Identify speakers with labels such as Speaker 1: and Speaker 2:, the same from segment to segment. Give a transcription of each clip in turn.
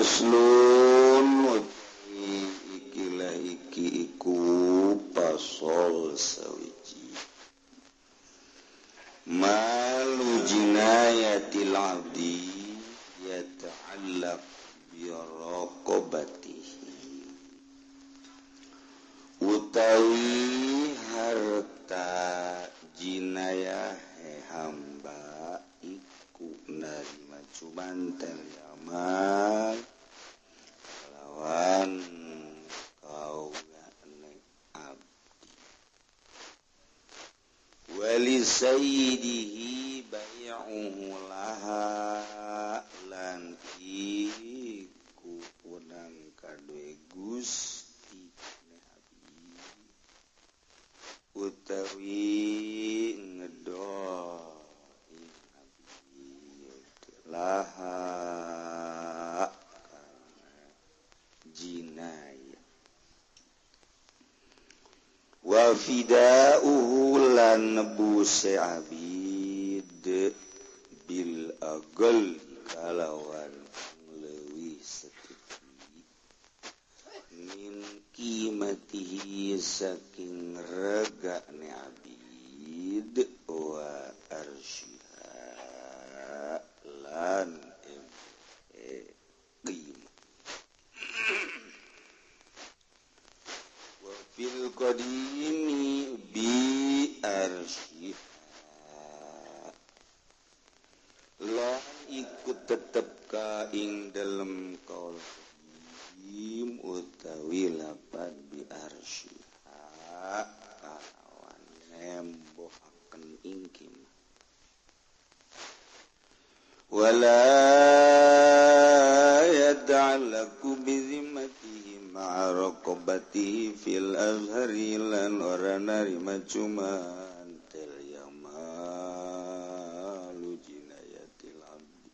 Speaker 1: Faslun ikilah iki iku pasol sawiji malu jinayatil abdi yata'allaq bi raqabatihi utawi harta jinayah hamba iku narima cumantel yamal lawan kaulane abdi wali sayyidihi bai'uhu laha lan iku wenang kadue Gusti abdi utawi ngedol ing abdi laha jinayah wa fida'uhu lan nebuse abid bil agol kalawan leuwih setitik min qimatihi saking regane abid wa arsyiha lan qimah fil qadimi bi arsyiha la ikut tetep ka ing dalem kaul qadim utawi lapan bi arsyiha kalawan nembohaken ing kimah wala yata'allaqu bi zimmatihi ma'a raqabatihi fil azhari lan ora narima cumantel yamalu jinayatil abdi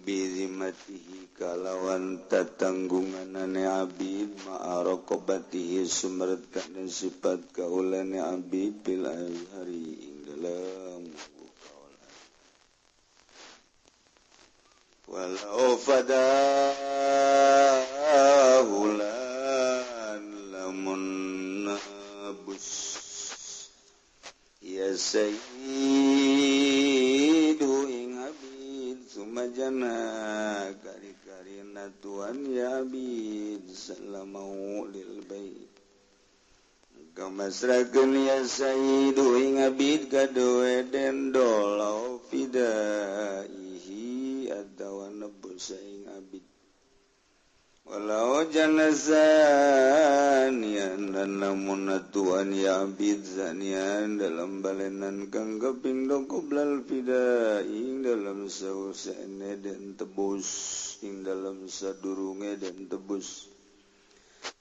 Speaker 1: bi zimmatihi kalawan tatanggunganane abid ma'a raqabatihi sumertane sifat kaulane abid fil azhari ing dalem walau fadahu lan lamun nabus ya sayyidu ing abid sumajana kari-karina tuan ya abid salamau lil bait kamasrakeun ya sayyidu ing abid kadoe den dolau fidaihi atawa nebus ing abid walau janazanian dan lamun atuan ya abid zanian dalam balenan kang kaping qoblal fida ing dalam sausene den tebus ing dalam sadurunge den tebus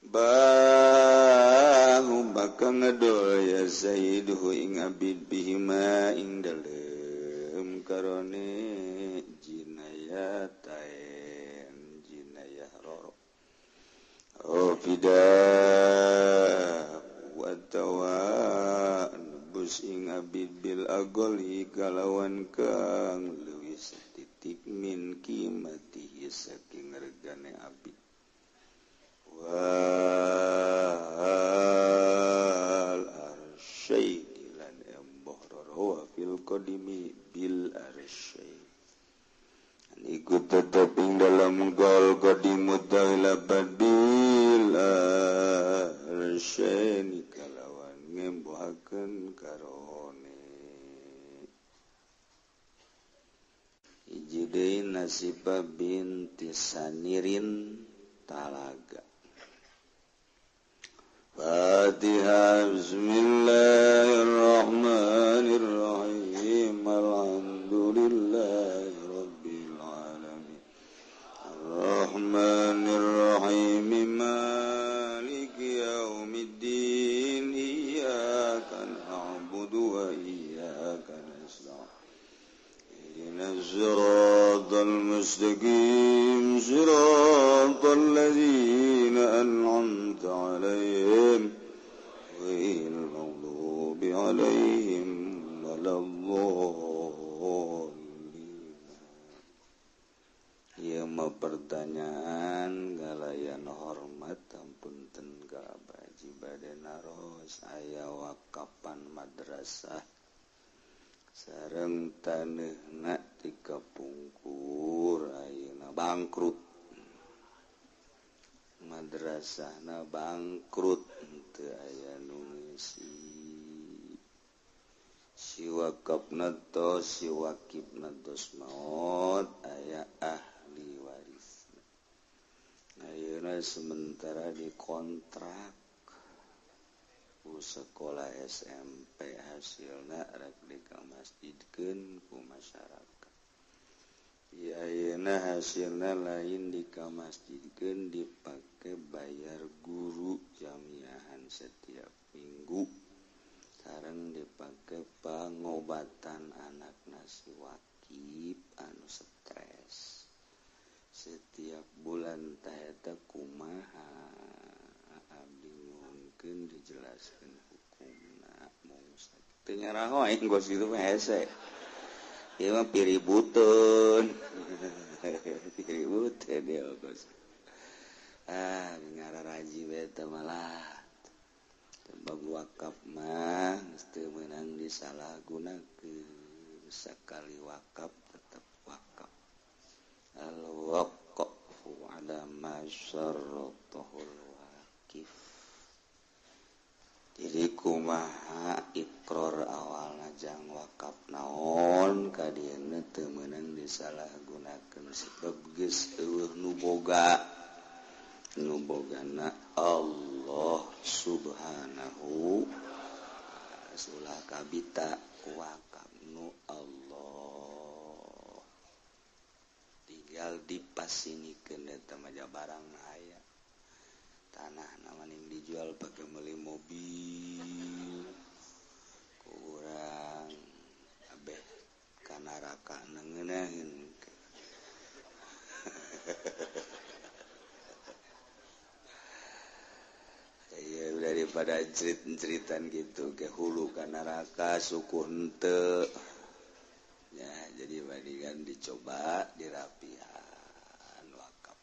Speaker 1: bahu bakal ngedol ya sayyiduhu ing abid bihima ing dalem karone jinayah taen jinayah roro oh fida wa tawa nebus ing abid bil agoli kalawan kang leuwih setitik min qimatihi saking regane abid wal arsyaini lan emboh roro wa fil qadimi bil arsyaini iku tetep ing dalam gol qadimu ta'ala bil arsyaini kalawan ngembohaken karone hiji deui Nasiba binti Sanirin Talaga. Fatihah. Bismillahirrahmanirrahim. Alhamdulillahi rabbil alamin. Arrahmanirrahim. Maliki yaumiddin. Iyyaka na'budu wa iyyaka nasta'in. Ihdinas siratal mustaqim. Siratal ladzina an'amta 'alaihim ghairil maghdubi 'alaihim waladdallin. Ieu mah pertanyaan galayan hormat ampunten ka Haji bade naros aya wakapan madrasah sareng taneuhna ti kapungkur ayeuna bangkrut madrasahna bangkrut teu aya nu ngisi si wakafna tos si wakifna tos maot aya ahli waris ayeuna sementara dikontrak ku sekolah SMP hasilna rek dikamasjidkeun ku masyarakat. Ieu ayeuna hasilna lain dikamasjidkeun dipake bayar guru jamiahan setiap minggu sareng dipake pangobatan anakna si wakif anu stres setiap bulan tah eta kumaha abdi nyuhunkeun dijelaskeun hukumna mung teu nyaraho aing gos kitu mah hese ieu mah piributeun piributeun ieu gos ah ngararaji we teh malah bab wakaf mah geus teu meunang disalahgunakeun sakali wakaf tetep wakaf al waqfu ala ma syarratahul wakif. Jadi kumaha ikrar awalna jang wakaf naon ka dieuna teu meunang disalahgunakeun sebab geus eueuh nu boga nu bogana Allah subhanahu ulah kabita wakaf nu Allah tinggal dipasinikeun eta mah barang aya tanah namaning dijual pakai beli mobil kurang abeh ka neraka ngeunaheun. Iya daripada cerit-ceritan gitu ke hulu ka neraka suku henteu ya jadi bandingan dicoba dirapihan wakaf.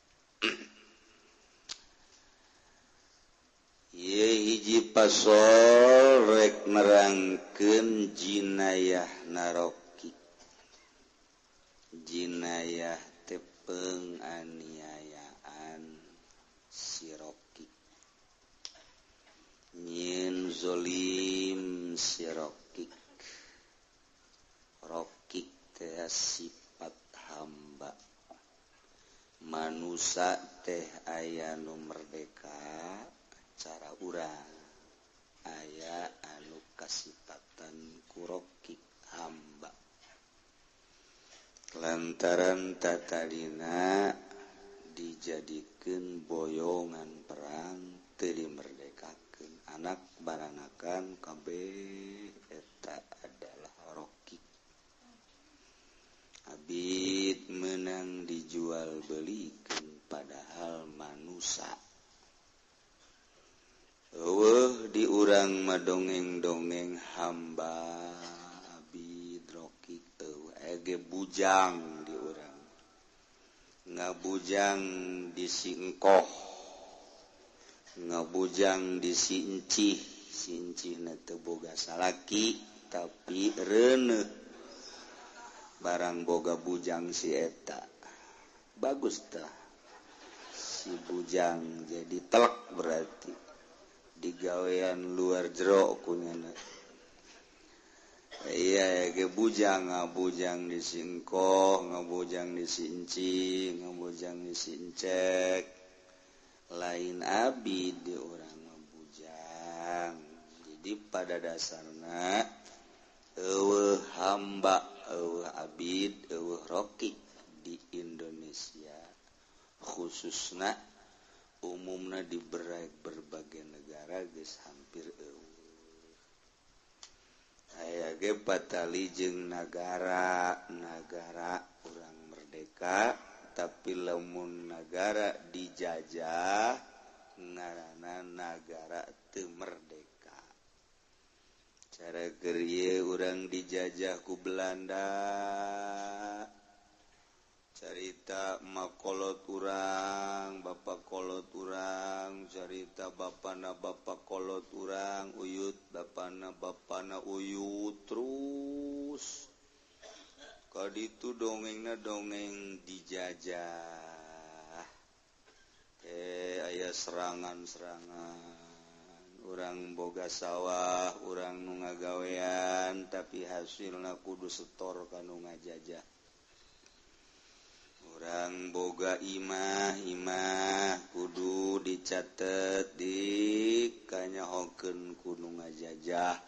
Speaker 1: Ieu hiji pasol rek nerangkeun jinayah narokik jinayah teh penganiayaan si rokik nyieun zolim si rokik rokik teh sifat hamba manusa teh aya nu merdeka cara urang aya anu kasipatan kurokik hamba lantaran tatadina dijadikeun boyongan perang teu dimerdekakeun anak baranakan kabeh eta adalah rokik abid menang dijual belikeun padahal manusa eueuh di urang mah dongeng-dongeng hamba abid rokik eueuh ege bujang di urang ngabujang di singkoh ngabujang di sincih sincihna teu boga salaki tapi reuneuh barang boga bujang si eta bagus tah si bujang jadi telek berarti digawean luar jero kunyana. Iya ge bujang ngabujang di singkoh ngabujang di sinci ngabujang di sincek lain abid di urang ngabujang. Jadi pada dasarna eueuh hamba eueuh abid eueuh rokik di Indonesia khususna umumna di berbagai negara geus hampir eueuh. Aya ge patali jeung nagara-nagara urang merdeka tapi lamun nagara dijajah ngaranna nagara teu merdeka. Cara keur ieu urang dijajah ku Belanda Carita makolot urang, bapak kolot urang, carita bapana bapak kolot urang, uyut bapana bapana uyut terus. Kaditu dongengna dongeng dijajah. Aya serangan-serangan. Urang boga sawah, urang nu ngagawean, tapi hasilna kudu setor ka nu ngajajah. Urang boga imah, imah kudu dicatet di kanyahokeun kudu ngajajah.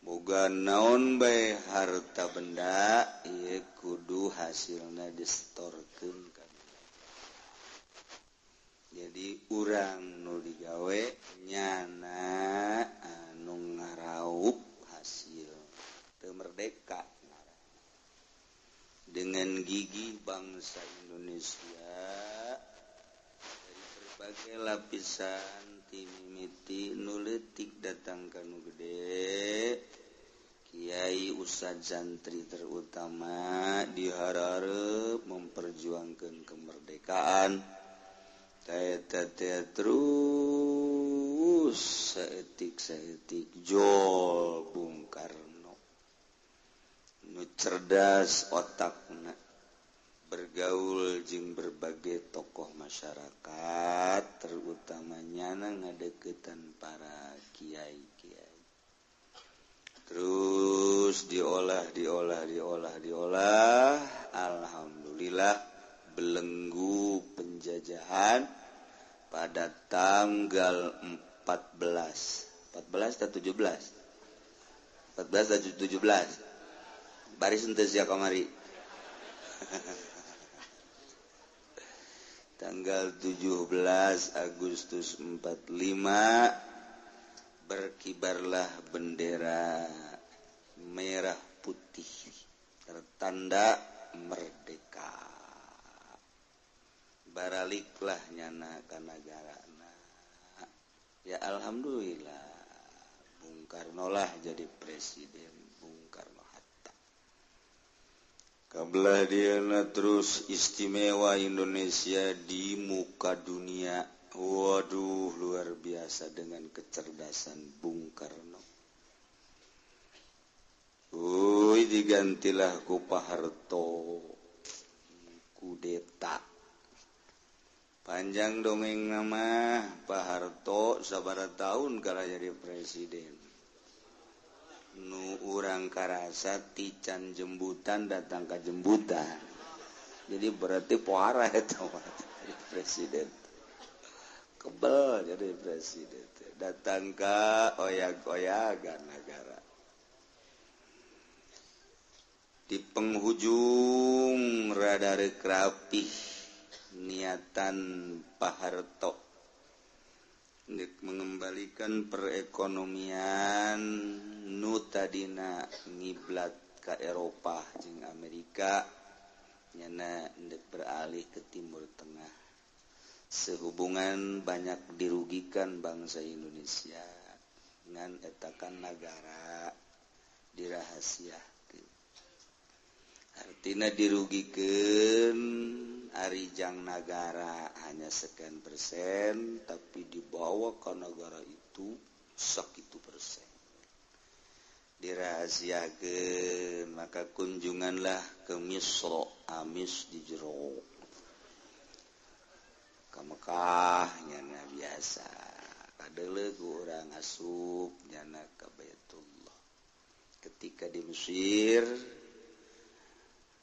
Speaker 1: Boga naon bae harta benda ieu kudu hasilna disetorkeun ka. Jadi urang nu digawe nyana anu ngaraup hasil teu merdeka. Dengan gigi bangsa Indonesia dari berbagai lapisan timimiti nu leutik datang ka nu gede, kiai ustad santri terutama diharareup memperjuangkan kemerdekaan. Eta teh terus saeutik-saeutik jol Bung Karno nu cerdas otakna bergaul jeung berbagai tokoh masyarakat terutamanya ngadeukeutan para kiai-kiai. Terus diolah diolah diolah diolah, alhamdulillah belenggu penjajahan pada tanggal 14 14 atau 17 14 atau 17 baris henteu sia kamari. Tanggal 17 Agustus 45 berkibarlah bendera merah putih tertanda merdeka. Baraliklah nyana ka nagarana. Ya alhamdulillah Bung Karno lah jadi presiden, Bung Karno Hatta. Kabelah dieuna terus istimewa Indonesia di muka dunia. Waduh, luar biasa dengan kecerdasan Bung Karno. Uy, digantilah ku Pak Harto kudeta. Panjang dongeng nama Pak Harto sabaraha tahun kala jadi presiden. Nu urang karasa tican jembutan datang ka jembutan. Jadi berarti pohara eta jadi presiden. Kebel jadi presiden. Datang ka oyag-oyagan negara. Di penghujung rada reuk rapih niatan Pak Harto untuk mengembalikan perekonomian nu tadina ngiblat ka Eropa jeung Amerika nyana ndek beralih ke Timur Tengah. Sehubungan banyak dirugikan bangsa Indonesia ngan etakan negara dirahasiakeun. Artina dirugikeun arijang nagara hanya sekian persen, tapi dibawa ke negara itu segitu persen. Dirahasiakeun, maka kunjunganlah ke Misro, amis di jero. Ka Mekah nyana biasa, kadeuleu ku urang asup nyana ka Baitullah. Ketika di Mesir,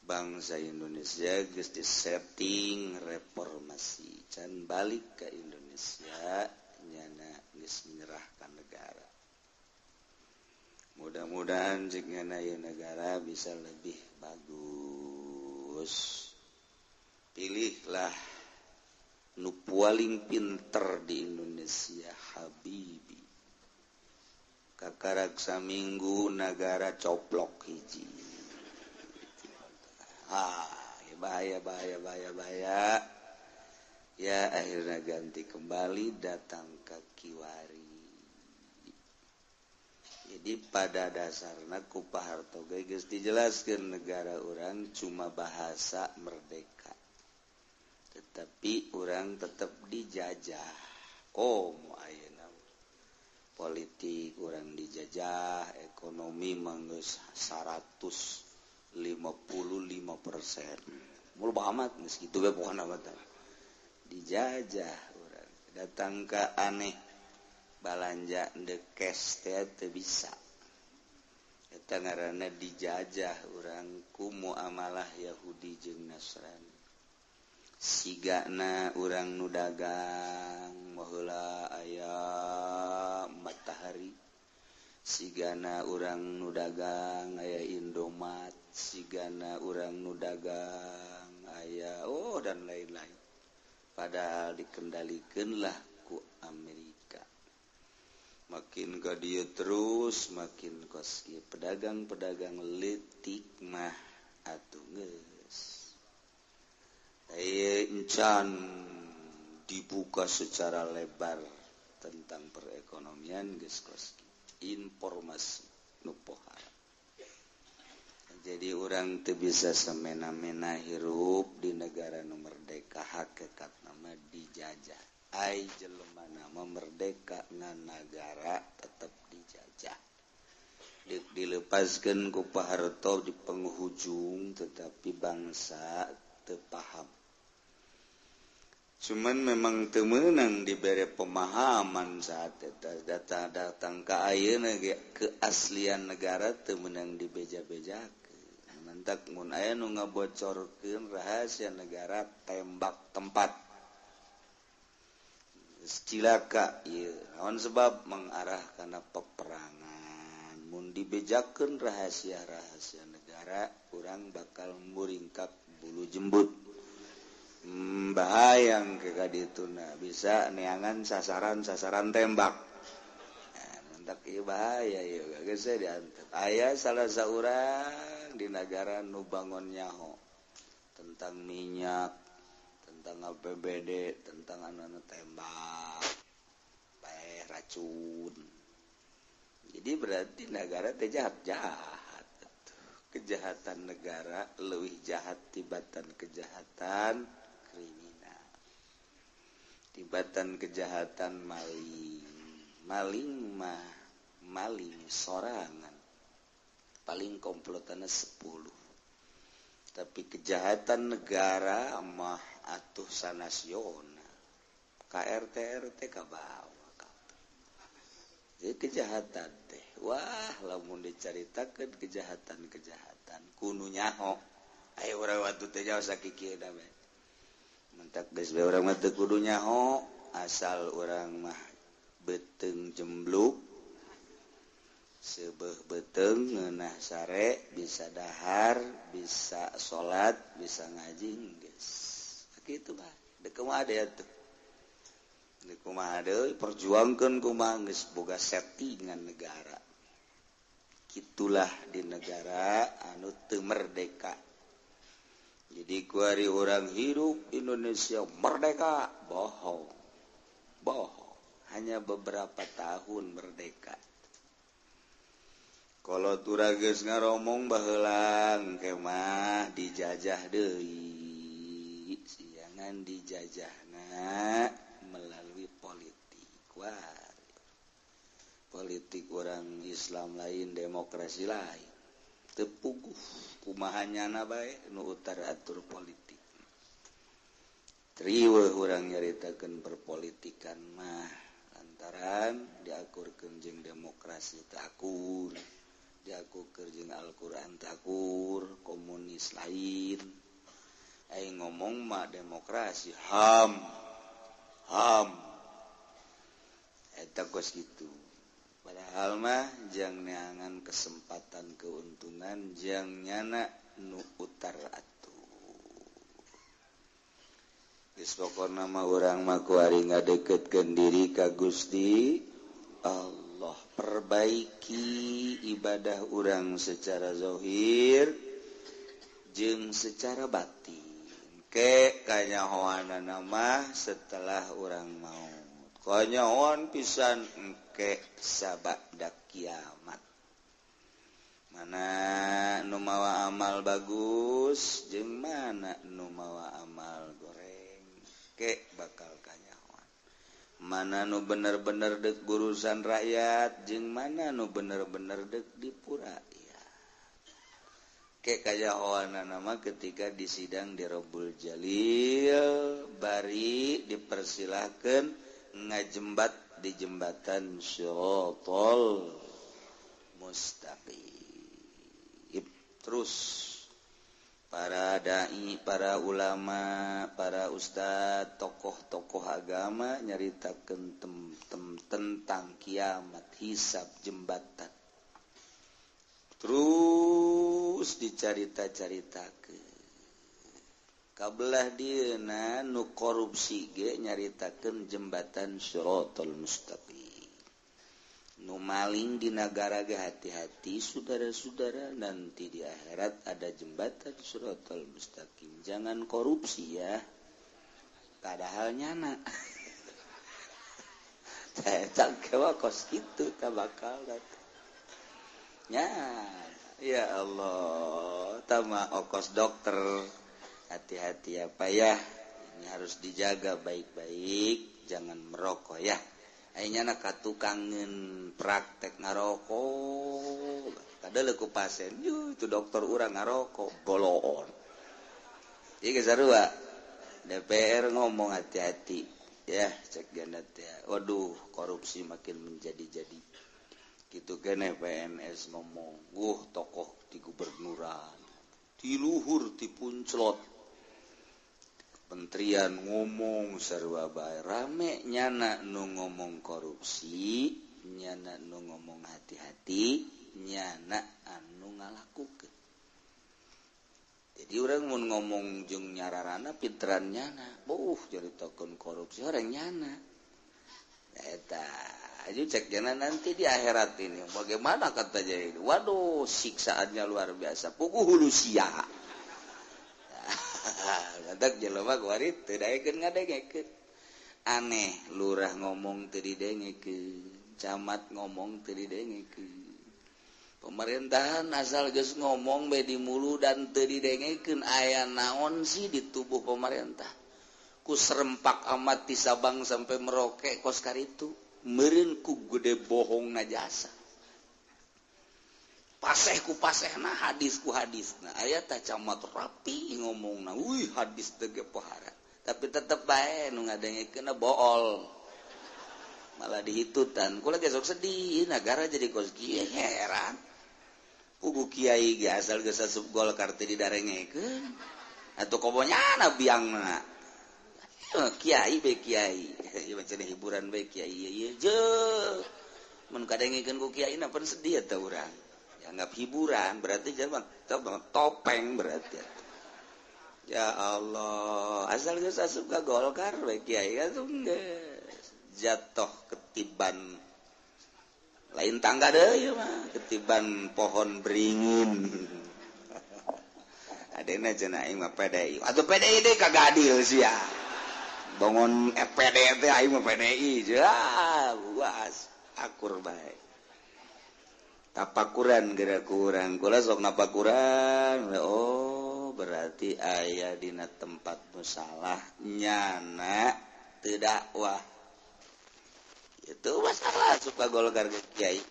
Speaker 1: bangsa Indonesia geus disetting reformasi, can balik ke Indonesia nyana geus menyerahkan negara. Mudah-mudahan cek nyana ieu negara bisa lebih bagus. Pilihlah nu paling pinter di Indonesia, Habibie. Kakarak saminggu nagara coplok hiji. Ah, bahaya bahaya bahaya bahaya. Ya akhirnya ganti kembali datang ke Kiwari. Jadi pada dasarna ku Pak Harto ge geus dijelaskeun negara urang cuma bahasa merdeka. Tetapi urang tetap dijajah. Komo ayeuna politik urang dijajah, ekonomi mah geus 155%. Mul amat geus kitu ge pokona mah dijajah urang. Datang ke aneh balanja cash teh teu bisa. Eta ngaranna dijajah urang ku muamalah Yahudi jeung Nasrani. Sigana urang nu dagang baheula aya Matahari, sigana urang nu dagang aya Indomat, sigana urang nu dagang aya oh dan lain-lain. Padahal dikendalikanlah ku Amerika. Makin ka dieu terus makin kos ieu pedagang-pedagang leutik mah atuh geus. Encan dibuka secara lebar tentang perekonomian geus kos informasi nu pohara. Jadi urang teu bisa semena-mena hirup di negara nu merdeka, hakikatna mah dijajah. Ai jelema nama merdeka na nagara tetep dijajah. Dilepaskeun ku Pak Harto di penghujung, tetapi bangsa teu paham. Cuman memang teu meunang dibere pemahaman saat eta data datang ka ayeuna ge keaslian negara teu meunang dibeja-bejakeun. Mantak mun aya nu ngabocorkeun rahasia negara tembak tempat. Cilaka ieu naon sebab mengarah kana peperangan. Mun dibejakeun rahasia-rahasia negara urang bakal muringkak bulu jembut. Bahayang ke kadituna bisa neangan sasaran-sasaran tembak. Nah, mentak ieu bahaya ieu geus diantep. Aya salah saurang di negara nu bangon nyaho tentang minyak, tentang APBD, tentang anu-anu tembak, bae racun. Jadi berarti negara teh jahat-jahat. Kejahatan negara leuwih jahat tibatan kejahatan kriminal, tibatan kejahatan maling. Maling mah maling sorangan paling komplotannya 10, tapi kejahatan negara mah atuh sanasional KRT RT ka bawah kabeh. Jadi kejahatan teh wah lamun dicaritakeun kejahatan-kejahatan kudu nyaho. Ayo urang waktu teh jauh sakikieu da we. Mentak geus bae urang mah teu kudu nyaho, asal urang mah beuteung jembluk, seubeuh beuteung ngeunah sare, bisa dahar, bisa salat, bisa ngaji geus. Kitu mah deuk kumaha deui atuh. Deuk kumaha deui perjuangkeun kumaha geus boga settingan negara. Kitulah di negara anu teu merdeka. Jadi kuari orang hidup Indonesia merdeka, bohong. Bohong. Hanya beberapa tahun merdeka. Kalau turageus ngaromong baheula kemah dijajah deui. Siangan dijajahna melalui politik. Wah. Politik orang Islam lain, demokrasi lain. Teu puguh kumaha nyana bae nu utar atur politik. Riweuh urang nyaritakeun perpolitikan mah lantaran diakurkeun jeung demokrasi teu akur, diakurkeun jeung Al-Qur'an teu akur, komunis lain. Aing ngomong mah demokrasi HAM. HAM. Eta kos kitu. Padahal mah jang neangan kesempatan keuntungan jang nyana nu utar atuh. Geus pokona mah urang mah kuari ngadeukeutkeun diri ka Gusti Allah. Perbaiki ibadah urang secara zahir jeung secara batin. Ke kanyahoanana mah setelah urang maut. Kanyahoan pisan engke sabada kiamat. Mana nu mawa amal bagus jeung mana nu mawa amal goreng ke bakal kanyahoan. Mana nu bener-bener dek urusan rakyat jeung mana nu bener-bener dek dipura ya. Ke kanyahoan nama ketika di sidang di Robbul Jalil bari dipersilahkan ngajembat di jembatan Shiratal Mustaqim. Terus para dai, para ulama, para ustadz, tokoh-tokoh agama nyaritakeun tentang kiamat, hisab, jembatan. Terus dicarita-caritakeun. Kabelah dieuna nu korupsi ge nyaritakeun jembatan Shiratal Mustaqim. Nu maling di nagara ge hati-hati saudara-saudara, nanti di akhirat ada jembatan Shiratal Mustaqim. Jangan korupsi ya. Padahal nyana. Eta kewa kos kitu ka bakal datang. Nya, ya Allah, tama okos dokter. Hati-hati ya Pak ya. Ini harus dijaga baik-baik, jangan merokok ya. Ayeuna na ka tukangeun praktek ngarokok. Kadeuleuk ku pasien, yuh itu dokter urang ngarokok, boloon. Ieu geus sarua. DPR ngomong hati-hati ya, cek gana teh. Waduh, korupsi makin menjadi-jadi. Kitu keneh PNS ngomong, wuh tokoh di gubernuran, di luhur di punclot. Kementerian ngomong sarua bae rame nyana nu ngomong korupsi, nyana nu ngomong hati-hati, nyana anu ngalakukeun. Jadi urang mun ngomong jeung nyararana pinteran nyana, beuh caritakeun korupsi orang nyana. Eta aju cek jana nanti di akhirat ini bagaimana kata jadi. Waduh, siksaannya luar biasa. Puguh hulu sia. Lantak jelema kuari teu daekeun ngadengekeun. Aneh, lurah ngomong teu didengekeun, camat ngomong teu didengekeun. Pemerintahan asal geus ngomong bae di mulu dan teu didengekeun aya naon sih di tubuh pemerintah. Ku serempak amat di Sabang sampai Merauke kos karitu, meureun ku gede bohong na jasa. Paseh ku pasehna, hadis ku hadisna. Aya tah camat rapi ngomongna, wih hadis teh ge pohara. Tapi tetep bae nu ngadengekeunna bool. Malah dihitutan. Kula ge sok sedih, nagara jadi kos kieu heran. Pugu kiai ge asal geus asup Golkar teh didarengekeun. Atuh komo nyana biangna. Kiai be kiai. Ieu mah cenah hiburan be kiai ieu je. Mun kadengekeun ku kiai na pan sedih eta urang. Anggap hiburan berarti jangan topeng berarti. Ya Allah, asal geus asup ka Golkar we kiai atuh geus jatuh ketiban lain tangga deui mah, ketiban pohon beringin. Adena cenah aing mah PDI. Atuh PDI deui kagak adil sia. Bangun FPD teh aing mah PDI. Ya, buas akur bae. Tapakuran geura kurang kula sok napakuran. Oh berarti aya dina tempat nu salah nyana teu dakwah. Itu masalah suka Golkar ge kiai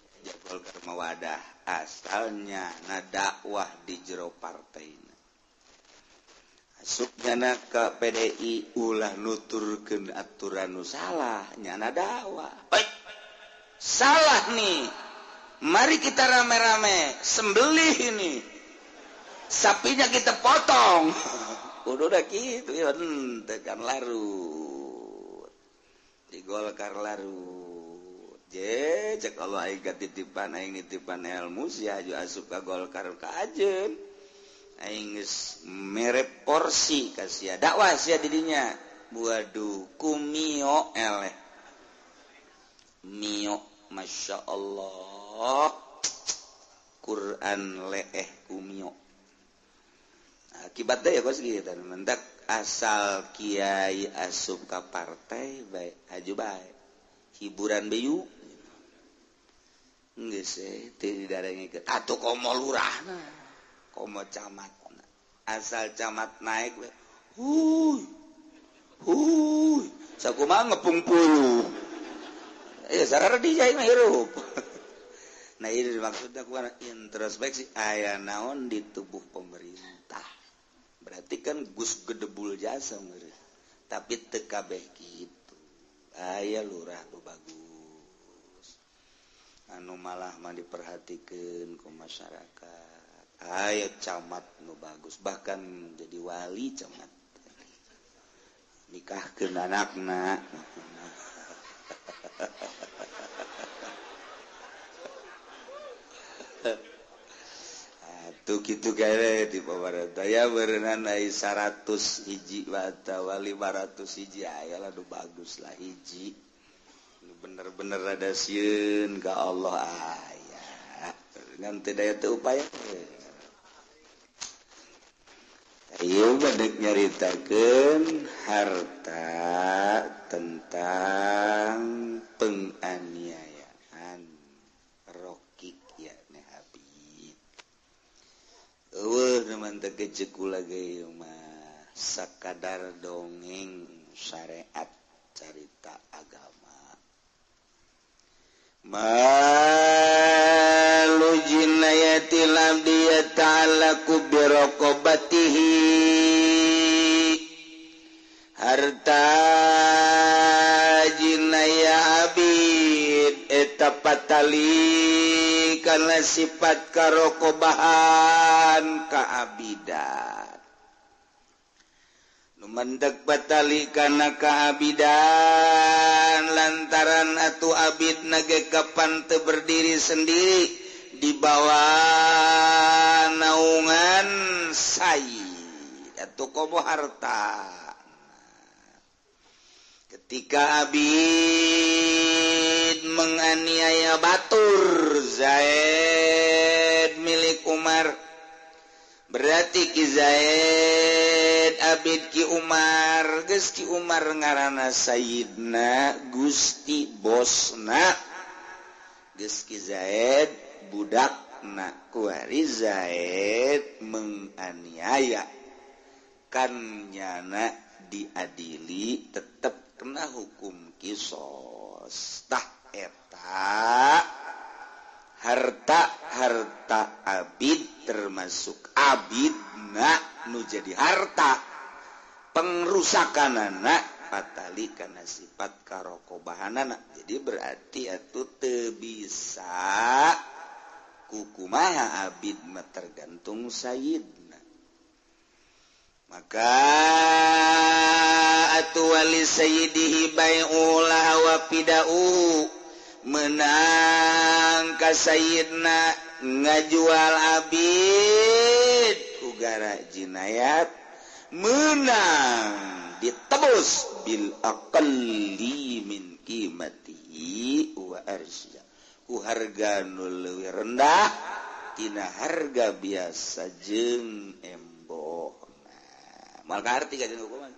Speaker 1: Golkar mah wadah asal nyana dakwah di jero partaina. Asup nyana ka PDI ulah nuturkeun aturan nu salah nyana dakwah. Baik. Salah nih. Mari kita rame-rame sembelih ini. Sapinya kita potong. Udah udah gitu ya, tekan larut. Di Golkar larut. Je, cek Allah aing titipan aing nitipan ilmu sia aju asup ka Golkar ka ajeun. Aing geus mere porsi ka sia dakwah sia di dinya. Waduh, ku mio eleh. Mio, Masya Allah. Quran leeh kumio. Akibatnya ya kos gitu mendak asal kiai asup ka partai bae aju bae hiburan beyu. Geus teu didarengekeun atuh komo lurahna, komo camatna. Asal camat naik we. Huy. Huy, sakumaha ngepung puluh. Ya sarardi jai mah hirup. Nah, ini maksudnya ku introspeksi aya naon di tubuh pemerintah. Berarti kan gus gedebul jasa meureun. Tapi teu kabeh kitu. Aya lurah nu bagus. Anu malah mah diperhatikeun ku masyarakat. Aya camat nu bagus, bahkan jadi wali camat. Nikahkeun anakna. Tuh kitu gawe di pamarentah ya beureunan ai 100 hiji atawa 500 hiji aya lah nu bagus lah hiji. Nu bener-bener rada sieun ka Allah aya. Ngan teu daya teu upaya. Ieu badek nyaritakeun harta tentang penganiayaan rokik yakni Habib. Eueuh nu mantep gejek kula ge mah sakadar dongeng syariat carita agama. Malu jinayatil abdi yata'allaqu bi raqabatihi. Harta jinaya abid eta patali kana sifat karokobahan kaabidan. Nu mendek patali kana kaabidan lantaran atuh abid nage kapan teu berdiri sendiri di bawah naungan sayyid atau komo harta. Ketika abid menganiaya batur Zaid milik Umar, berarti ki Zaid abid ki Umar, geus ki Umar ngaranna sayyidna Gusti bosna, geus ki Zaid budakna kuari Zaid menganiaya kan nyana diadili tetep kena hukum kisos. Tah eta harta-harta abid termasuk abidna nu jadi harta pengrusakanana patali kana sifat karokobahanana. Jadi berarti atuh teu bisa kukumaha abid mah tergantung sayyidna. Maka atuh wali sayyidihi bai'ulah wa pida'u menang ka sayyidna ngajual abid ku gara jinayat menang ditebus bil aqalli min qimatihi wa arsya ku harga nu leuwih rendah tina harga biasa jeung embohna. Moal kaarti kajian hukum mah.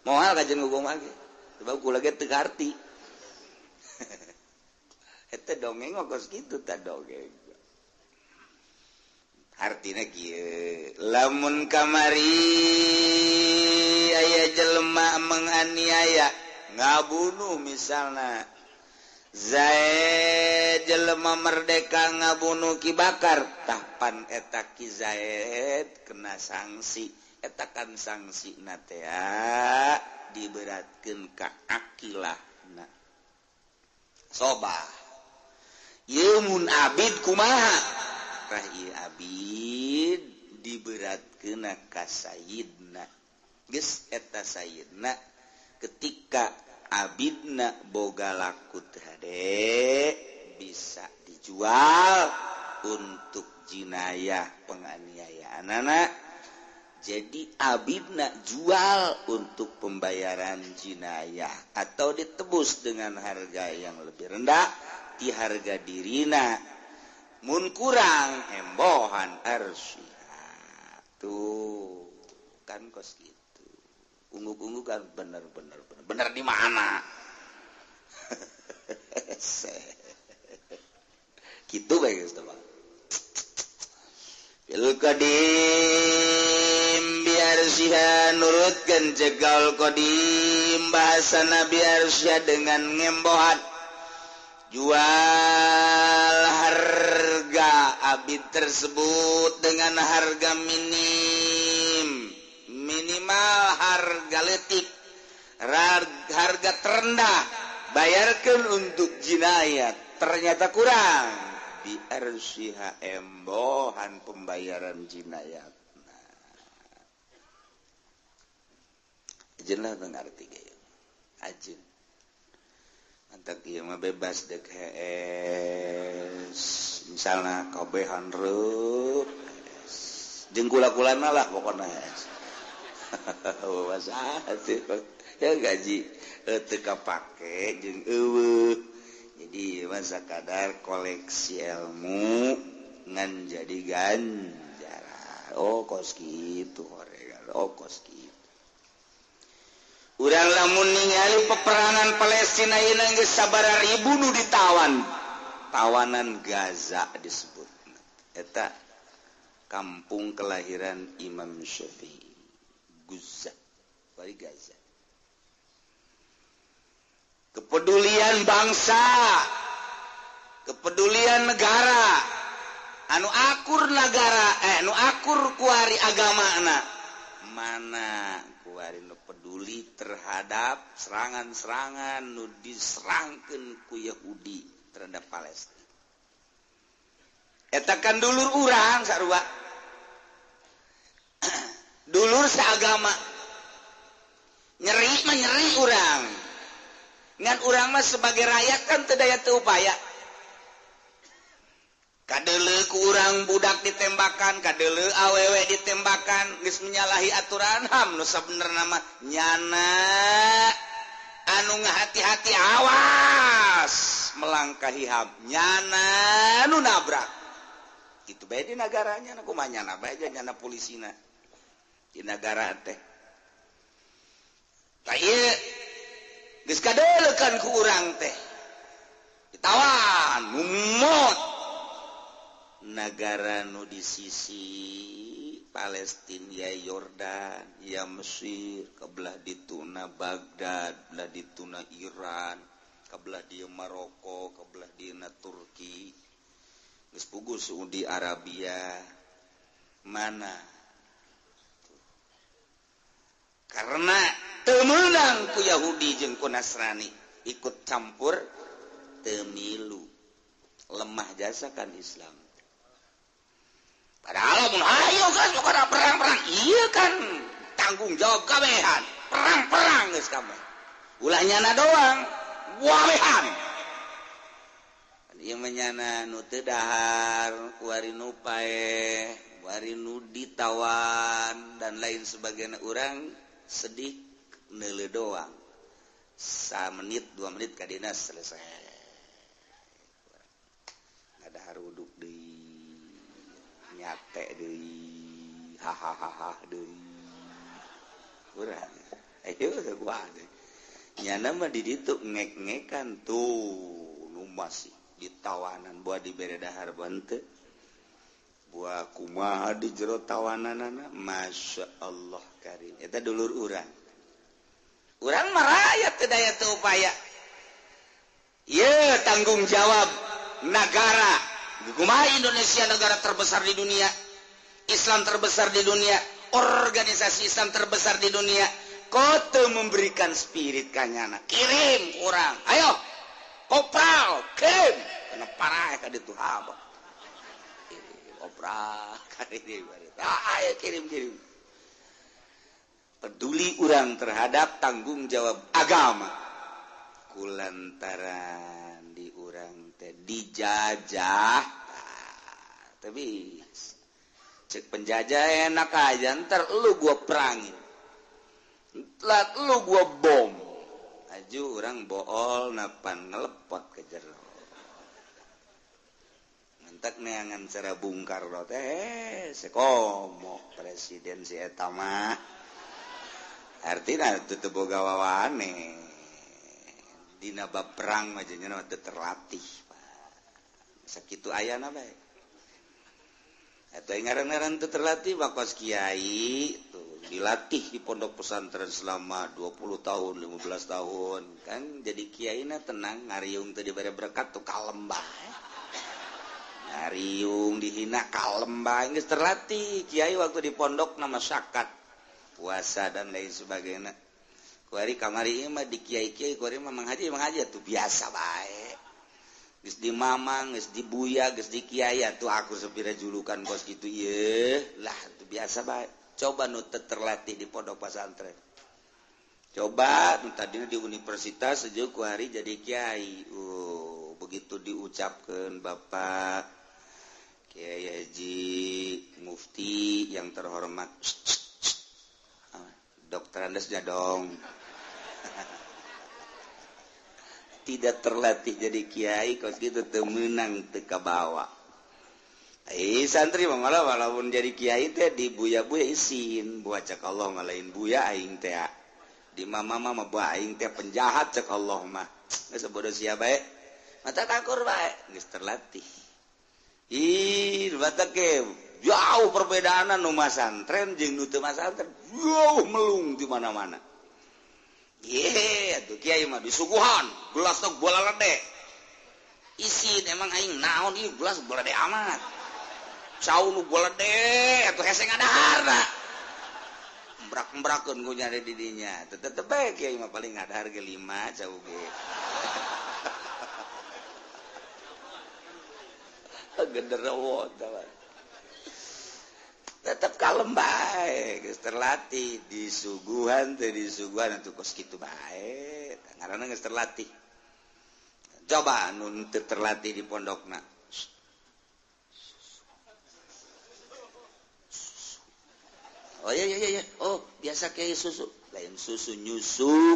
Speaker 1: Moal kajian hukum mah ge. Sebab kula ge teu kaarti. Eta dongeng mah kos kitu tah dongeng. Artina kieu, lamun kamari aya jelema menganiaya, ngabunuh misalna Zaid jelema merdeka ngabunuh Ki Bakar, tah pan eta Ki Zaid kena sanksi. Eta kan sanksina teh diberatkeun ka akilahna. Sobah. Ieu mun abid kumaha? Tah ieu abid diberatkeun ka sayyidna. Geus eta sayyidna ketika abidna boga laku teu hade bisa dijual untuk jinayah penganiayaanana. Jadi abidna jual untuk pembayaran jinayah atau ditebus dengan harga yang lebih rendah di harga dirina. Mun kurang embohan arsiha. Tuh kan kos gitu. Ungguk-ungguk kan bener bener bener bener di mana? Kitu bae geus teh. Fil qadim biarsiha nurutkeun cegal qadim bahasana biarsiha dengan ngembohan jual harga abid tersebut dengan harga minim, minimal harga letik, harga terendah, bayarkan untuk jinayat ternyata kurang biarsiha embohan pembayaran jinayat. Nah, ajeun lah ngarti ge ajeun antak ieu mah bebas dek hees misalna kabehan reup jeung kula-kulana lah pokona hees. Bebas ya gaji teu kapake jeung eueuh. Jadi masa kadar koleksi ilmu ngan jadi ganjaran. Oh kos kitu horegan, oh kos kitu. Urang lamun ningali peperangan Palestina ayeuna geus sabaraha ribu nu ditawan. Tawanan Gaza disebut. Eta kampung kelahiran Imam Syafi'i. Gaza, bari Gaza. Kepedulian bangsa, kepedulian negara, anu akur negara, anu akur kuari agamana. Mana kuari nu peduli terhadap serangan-serangan nu diserangkeun ku Yahudi terhadap Palestina. Eta kan dulur urang sarua. Dulur seagama. Nyeri mah nyeri urang. Ngan urang mah sebagai rakyat kan teu daya teu upaya. Kadeuleu ku urang budak ditembakan, kadeuleu awewe ditembakan, geus menyalahi aturan HAM nu sabenerna mah nyana anu ngahati-hati awas melangkahi HAM, nyana nu nabrak. Kitu bae di nagaranya, kumaha nyana bae nyana polisina di nagara teh. Tah ieu geus kadeuleukan ku urang teh. Ditawan, mumot. Negara nu di sisi Palestina ya Yordan ya Mesir, kebelah dituna Baghdad, belah dituna Iran, kebelah di Maroko, kebelah dina Turki, geus puguh Saudi Arabia. Mana? Karena teu meunang ku Yahudi jeung ku Nasrani ikut campur teu milu, lemah jasa kan Islam. Padahal mun ayo kan bukan perang-perang, iya kan tanggung jawab kabehan, perang-perang geus kabeh. Ulah nyana doang, wabehan. Ieu mah nyana nu teu dahar, kuari nu paeh, kuari nu ditawan dan lain sebagainya, urang sedih neuleuh doang. Samenit 2 menit kadina selesai. Ngadahar uduk deui. Nyate deui, hahaha deui. Urang ayo gua teh. Nyana mah di ditu ngek-ngekan tuh nu masih ditawanan buah dibere dahar bante. Buah kumaha di jero tawananana, Masya Allah karim. Eta dulur urang. Urang mah rakyat teu daya teu upaya. Ieu tanggung jawab nagara. Kumaha Indonesia negara terbesar di dunia, Islam terbesar di dunia, organisasi Islam terbesar di dunia. Kote memberikan spirit kanyana, kirim orang, ayo, kopral, kirim, kena parah ka ditu haba. Kopral, ka ditu, ayo kirim kirim. Peduli orang terhadap tanggung jawab agama. Kulantaran di urang teh dijajah, tapi cek penjajah enak aja, ntar lu gua perangin, ntar lu gua bom, aju orang bool napan ngelepot ke jero, mentak neangan cara bungkar lo teh, sekomo presiden si eta mah, artinya tutup boga wawane. Dina bab perang mah nya teu terlatih Pak. Sakitu ayana bae. Eta ngaran-ngaran teu terlatih bakos kiai tuh dilatih di pondok pesantren selama 20 tahun, 15 tahun kan jadi kiaina tenang ngariung teu dibere berkat tuh kalem bae. Ngariung dihina kalem bae geus terlatih kiai waktu di pondok nama syakat puasa dan lain sebagainya. Kuari kamari ieu mah di kiai-kiai kuari mah manghaji tuh biasa bae. Geus di mamang, geus di buya, geus di kiai tuh aku sepira julukan kos kitu ieu lah tuh biasa bae. Coba nu teu terlatih di pondok pesantren. Coba nu tadina di universitas sejuk kuari jadi kiai. Begitu diucapkeun Bapak Kiai Haji Mufti yang terhormat. Dokter Andesnya dong. Tidak terlatih jadi kiai kos kitu teu meunang teu kabawa. Santri mah malah walaupun jadi kiai teh dibuya-buya isin, buah cek Allah mah lain buya aing teh. Di mama mah buah aing teh penjahat cek Allah mah. Geus bodoh sia bae. Mata takur bae, geus terlatih. Ih, batak ke jauh perbedaan nu masantren jeung nu teu masantren, jauh melung di mana-mana. Ye, atuh kiai mah disuguhan gelas teh bola lede. Isin emang aing naon ieu gelas bola lede amat. Cau nu bolede atuh hese ngadaharna. Embrak-embrakeun ku nyari di dinya. Tetep bae kiai mah paling ngadahar ge 5 cau ge. Genderuwo tah. Tetep kalem bae, geus terlatih disuguhan teh disuguhan atuh kos kitu bae. Ngaranna geus terlatih. Coba anu teu terlatih di pondokna. Oh iya iya iya. Oh, biasa kiai susu. Lain susu nyusu.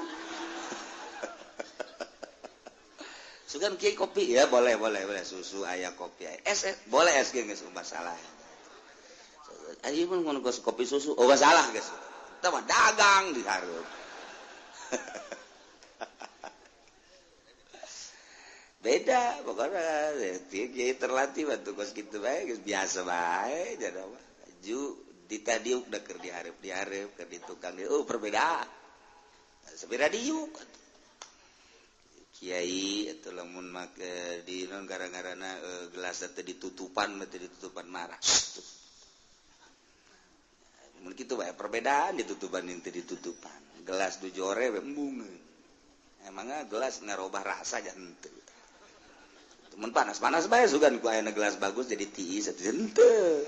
Speaker 1: Sugan kiai kopi ya, boleh boleh boleh susu aya kopi aya. Es boleh es ge geus masalah. Ayo mun ngono kopi susu, oh masalah geus. Eta mah dagang di hareup. Beda pokoknya kiai terlatih batu kos kitu bae geus biasa bae jadi mah. Ju ditadiuk da keur dihareup-dihareup keur di tukang oh perbedaan sepira diuk kiai atuh lamun make di non gara-garana gelas teh ditutupan mah teh ditutupan marah mun kitu bae perbedaan ditutupan jeung teu ditutupan gelas du jore we embungeun emangna gelas ngarobah rasa jan henteu mun panas-panas bae sugan ku aya gelas bagus jadi tiis atuh henteu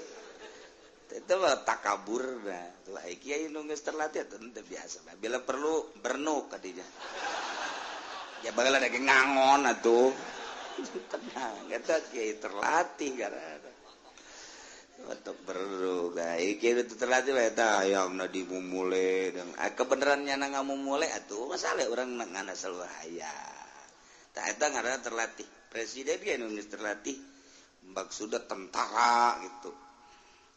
Speaker 1: itu mah takabur nah lah kiai nu geus terlatih atuh teu biasa bila perlu bernuk kadinya ya bageula da ge ngangon atuh tenang eta kiai terlatih karena untuk bernuk kiai teu terlatih bae eta hayangna dimumule dan kebenaran nya ngamumule atuh masalah urang ngana selalu hayang tah eta ngaranna terlatih presiden ge nu geus terlatih maksudna tentara gitu.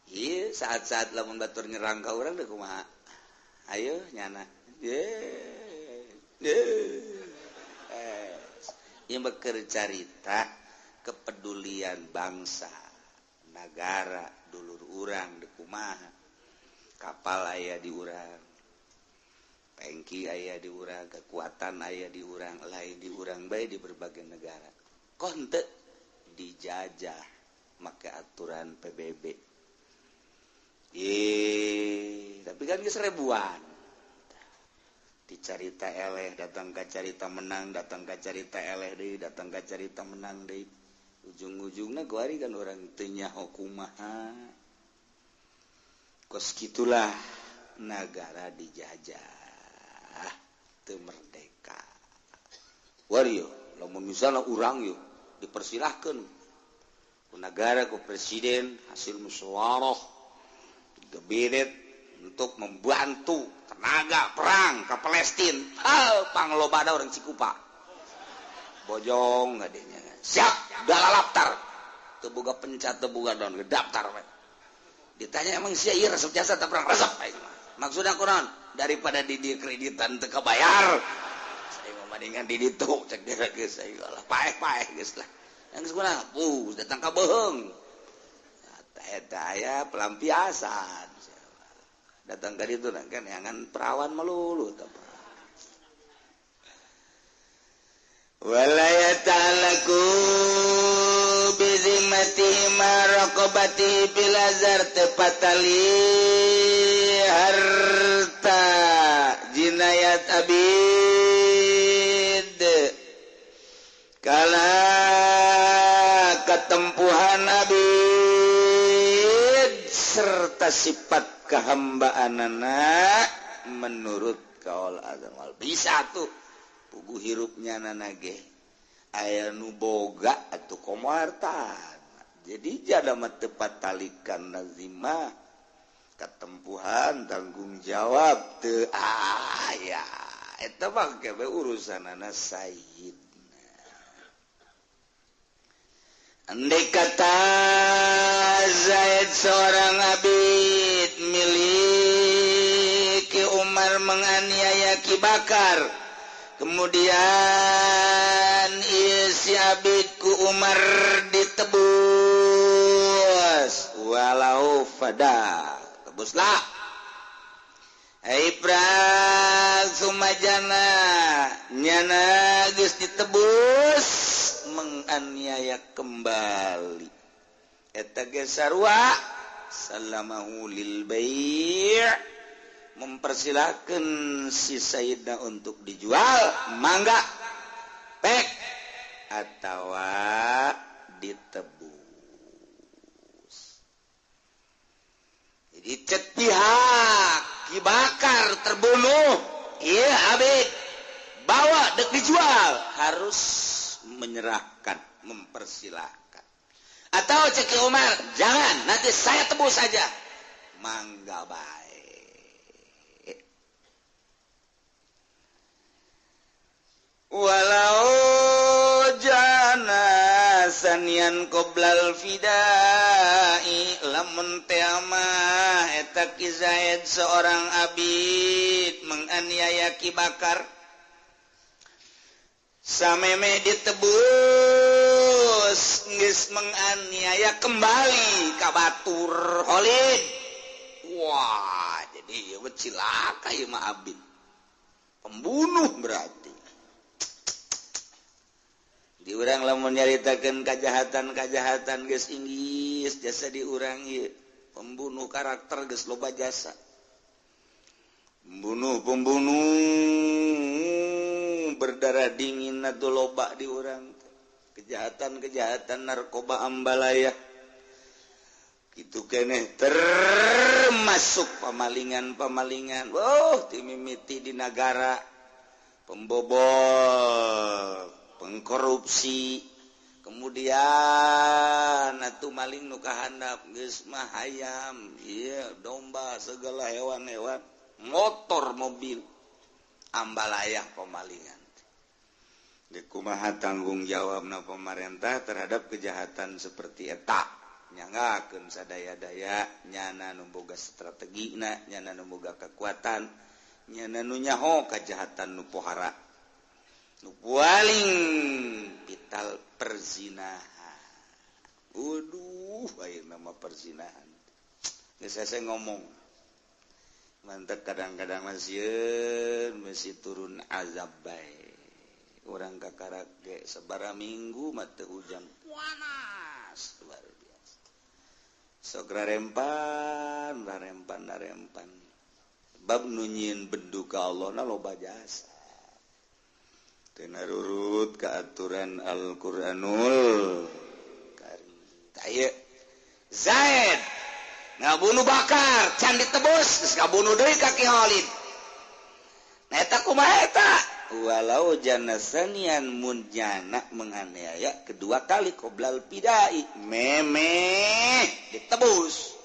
Speaker 1: Iya, saat-saat lamun batur nyerang ka urang deui kumaha? Ayo nyana. Ye. Ye. Ieu mah keur carita kepedulian bangsa, nagara, dulur urang deui kumaha? Kapal aya di urang. Pengki aya di urang, kekuatan aya di urang, lain di urang bae di berbagai negara. Konte dijajah make aturan PBB. Tapi kan geus ribuan. Dicarita eleh, datang ka carita menang, datang ka carita eleh deui, datang ka carita menang deui. Ujung-ujungna kuari kan urang teu nyaho kumaha. Kos kitulah nagara dijajah, teu merdeka. Wario, lamun misalna urang yeuh dipersilahkeun ku nagara ku presiden hasil musyawarah gebiret untuk membantu tenaga perang ke Palestina. Panglobana orang Cikupa. Bojong adanya. Siap, dalalaptar. Teu boga pencat, teu boga daun, daftar we. Ditanya emang sia ieu resep jasa teu perang resep aing mah. Maksudna kunaon? Daripada di dieu kreditan teu kabayar. Saya mah mendingan di ditu cek dia geus aing lah paeh-paeh geus lah. Geus kunaon? Datang ka beuheung. Eta aya pelampiasan. Datang ka ditu kan jangan perawan melulu tah. Wala yata'alaku bizimmati ma raqabati bil azar tepatali harta jinayat abid kala ketempuhan abid serta sifat kehambaanana menurut kaul azan wal bisa tuh puguh hirupnya nana ge aya nu boga atau komo harta. Jadi jada mah tepat talikan nazimah ketempuhan tanggung jawab teu aya eta mah kebe urusanana sayyidna. Andai kata Zaid seorang abid milik Umar menganiaya Ki Bakar, kemudian si abidku Umar ditebus, walau fada tebuslah. Ibra sumajana nyana geus ditebus menganiaya kembali eta ge sarua salamahu lil bai' mempersilahkan si Sayyidna untuk dijual mangga pek atawa ditebus. Jadi cek pihak Ki Bakar terbunuh, iya abid bawa dek dijual harus menyerahkan, mempersilahkan. Atau cek Umar jangan, nanti saya tebus saja, mangga baik. Walau jana sanian qoblal fidai lamun teh mah eta Ki Zaid seorang abid menganiaya Ki Bakar sameme ditebus geus menganiaya kembali ka batur Khalid. Wah, jadi ieu cilaka ieu mah abid pembunuh berarti. Diurang lamun nyaritakeun kajahatan-kajahatan geus inggis jasa diurang ieu pembunuh karakter geus loba jasa. Pembunuh berdarah dingin atuh loba diurang. Kejahatan-kejahatan narkoba ambalaya kitu keneh termasuk pamalingan-pamalingan. Oh, timimiti di nagara pembobol, pengkorupsi, kemudian atuh maling nu kahandap geus mah hayam, ieu domba, segala hewan-hewan, motor, mobil, ambalaya pemalingan. Kumaha tanggung jawabna pemerintah terhadap kejahatan seperti eta? Nyangakeun sadaya-daya, nyana nu boga strategina, nyana nu boga kekuatan, nyana nu nyaho kejahatan nu pohara. Nu paling vital perzinahan. Waduh, ayeuna mah perzinahan. Geus saya ngomong. Mantep kadang-kadang masieun mesti turun azab bae. Urang kakarak ge sabaraha minggu mah teu hujan. Panas luar biasa. Sok rarempan, rarempan, rarempan. Bab nu nyieun bendu ka Allah na loba jasa. Tenarurut ke aturan Al-Qur'anul Karim. Taya Zaid ngabunuh Bakar, can ditebus, geus ngabunuh deui ka Ki Khalid. Nah eta kumaha eta? Walau janasanian mun jana menganiaya kedua kali qoblal pidai memeh ditebus.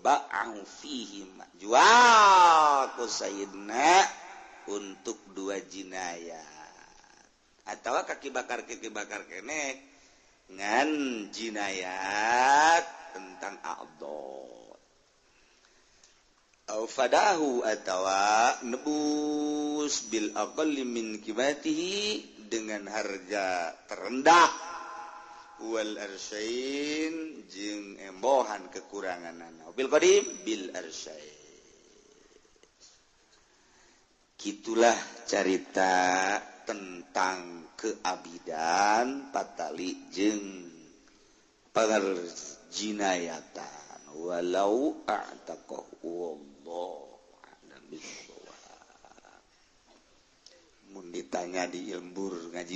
Speaker 1: Ba'u fihi jual ku Sayyidna untuk dua jinayah. Atau kaki bakar kene ngan jinayat tentang a'dha au fadahu atawa nebus bil aqalli min qimatihi dengan harga terendah Wal arsyain jeung embohan kekuranganana. Bil qadim bil arsyain. Gitulah carita tentang keabidan patali jeung perjinayatan walau a'taqahu wallahu a'lam bissawab. Mun ditanya di ilmbur ngaji.